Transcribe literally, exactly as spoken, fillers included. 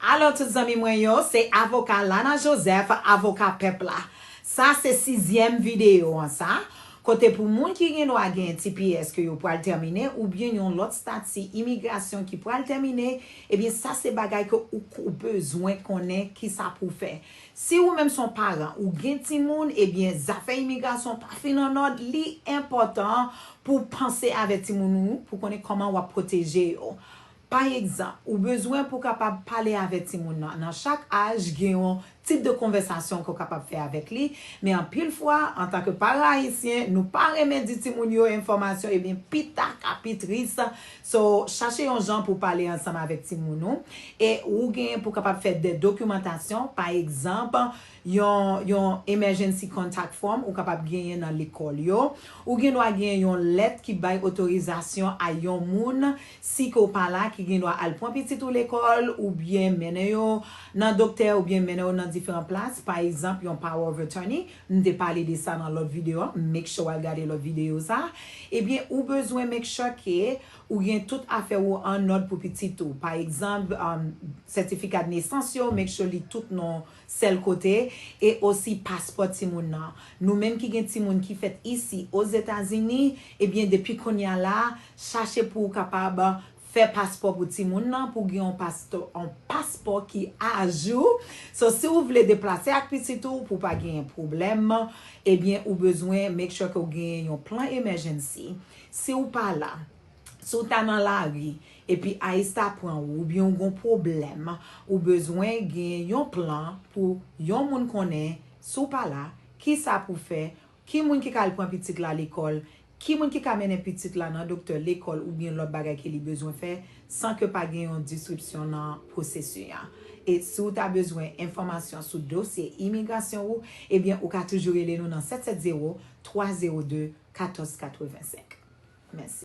Alo tout zanmi mwen yo, se avoka Lana Joseph, avoka pèp la. Sa se sizyèm videyo an sa, kote pou moun ki gen dwa gen T P S ke yo pral tèmine, oubyen yon lòt stati imigrasyon ki pral tèmine, ebyen sa se bagay ke ou, ou bezwen konnen kisa pou fè. Si ou menm se yon paran, ou gen timoun, ebyen zafè imigrasyon pa fin annòd, li enpòtan pou w panse avè timoun ou, pou konnen kòman w ap pwoteje yo. Pa egzanp, ou bezwen pou w kapab pale avè timoun nan. Nan chak aj, gen yon tip de konvèsasyon ke w kapab fè avèk li. Men anpil fwa, antanke paran ayisyen, nou pa renmen di timoun yo enfòmasyon, ebyen pita ka pi tris. So, chache yon jan pou w pale ansanm avèk timoun ou. E ou gen pou w kapab fè de dokimantasyon, pa egzanp, yon, yon emergency contact form ou kapab genyen nan lekòl yo. Ou gen dwa gen yon lèt ki bay otorizasyon a yon moun, si ke w pa la, ki gen dwa al pran pitit ou lekòl, oubyen mennen yo nan doktè, oubyen mennen yo nan diferan plas. Pa egzanp, yon power of attorney. M te pale de sa nan lòt videyo an. Make sure w al gade lòt videyo sa. Ebyen, ou bezwen make sure ke ou gen tout afè ou an nòd pou pitit ou. Pa egzanp, um, sètifika de nesans yo, make sure li tout nan sèl kote, e osi paspò timoun nan. Nou menm ki gen timoun ki fèt isi, Ozetazini, ebyen, depi kounye a la, chache pou w kapab fè paspò pou timoun nan, pou gen yon paspò, yon paspò ki ajou. So, si w vle deplase ak pitit ou, pou pa gen pwoblèm, ebyen, ou bezwen make sure ke w gen yon plan emergency. Si w pa la, si w ta nan lari, epi ICE ta pran ou, oubyen w gon pwoblèm, ou bezwen gen yon plan pou yon moun konnen, si w pa la, kisa pou fè, ki moun ki ka al pran pitit la lekòl, ki moun ki ka mennen pitit la nan doktè, lekòl, oubyen lòt bagay ke li bezwen fè, san ke pa gen yon disripsyon nan pwosesi a. E si w ta bezwen enfòmasyon sou dosye imigrasyon ou, ebyen, ou ka toujou rele nou nan sèt sèt zewo, twa zewo de, katòz katrevensenk. Mèsi.